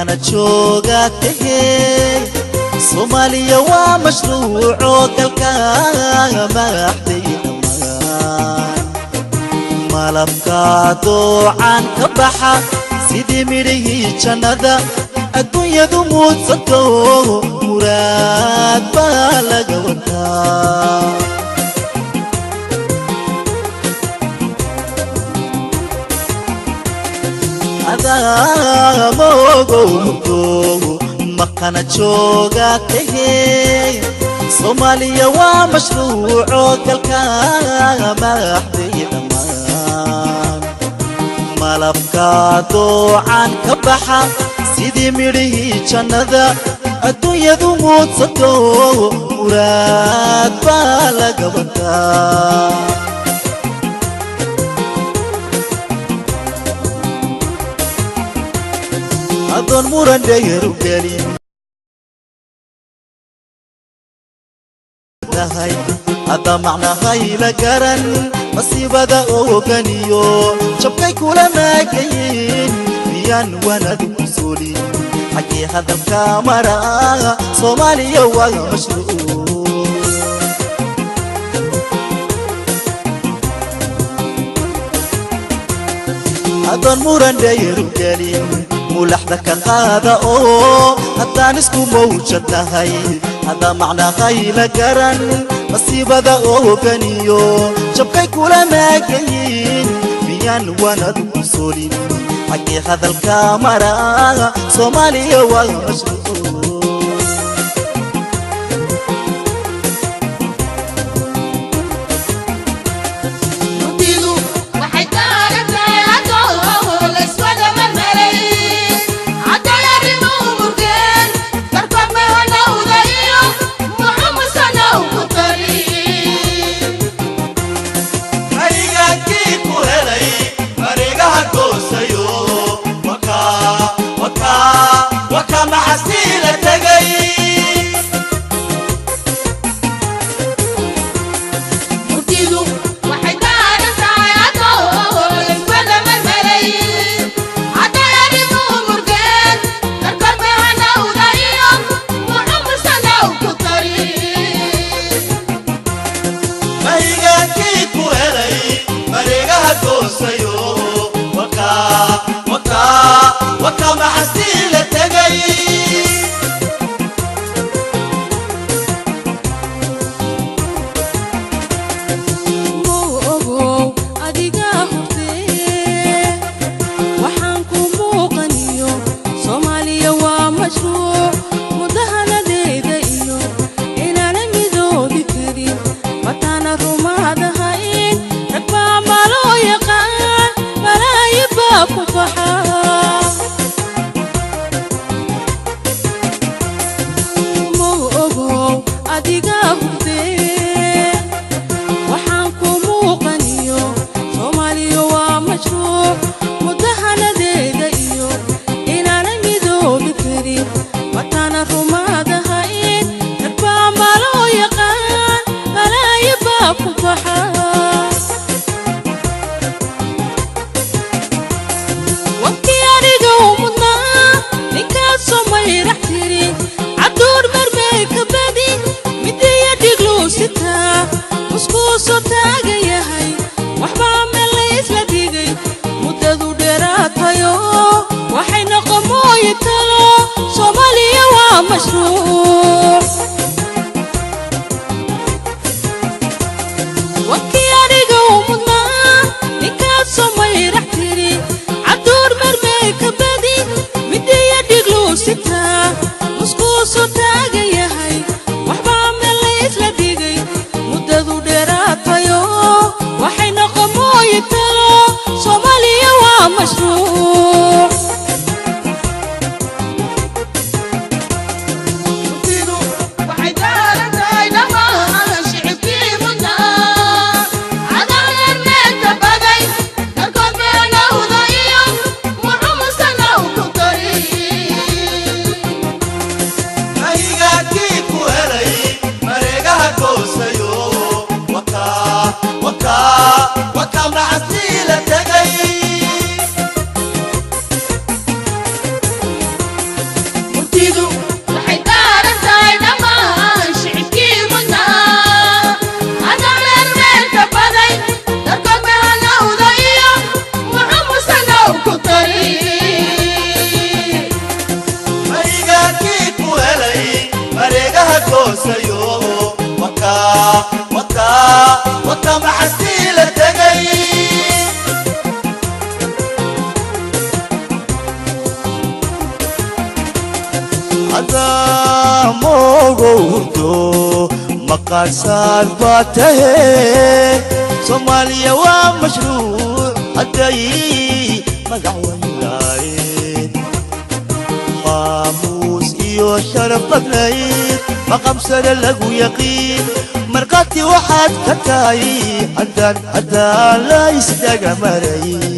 Maqana jooga tahee, Soomaaliya waa mashruuco dalka madaxday dhammaan. Malabka doocan ka baxa sidii midhihii jannada, adduunyadu muudsato, muraad baa laga wataa. Adaamogow mugdoogo, maqana jooga tahee, Soomaaliya waa mashruuco dalka madaxday dhammaan. Malabka doocan ka baxa sidii midhihii jannada, adduunyadu muudsato, muraad baa laga wataa. Adoon muran dheeru gelin tahay, hadda macnahayla garan masiibada ooganiyo jabkay kula maagayin, miyaan wanadu ku soolin? Xaggee hadalka mara? Soomaaliya waa mashruuc. Adoon muran dheeru gelin, mulaxda ka qaada oo haddaan isku mawjad tahay, hadda macnahayla garan masiibada ooganiyo jabkay kula maagayin, miyaan wanadu ku soolin? Xaggee hadalka mara? Soomaaliya waa mashruuc. Murtidu waxay taagan tahay haddoo layswada marmaray, hadday arrimuhu murgeen, darkood mahanawda iyo muxumusanow ku tari. Maygaankii ku helay mareegaha goosayo, waka maxastii la tegay. Murtidu waxay taagan tahay haddoo layswada marmaray, hadday arrimuhu murgeen, darkood mahanawda iyo muxumusanow ku tari. Maygaankii ku helay mareegaha goosayo, waka maxastii la tegay. Ogow adigaa hurtee, waxaan ku muuqaniyo Soomaaliya waa mashruuc mudahanadeeda iyo inaana midoobi karin, mataana rumaadahayn, rag baa maloo yaqaan. Waka waka maxastii la tegay. Haddaa moogow hurdo maqaarsaar baa tahe, Soomaaliya waa mashruuc hadday magac weylaayeen, maamuus iyo sharaf badnayd, maqamsare lagu yaqiin. Markhaati waxaad ka tahay haddaan la isdaga maray.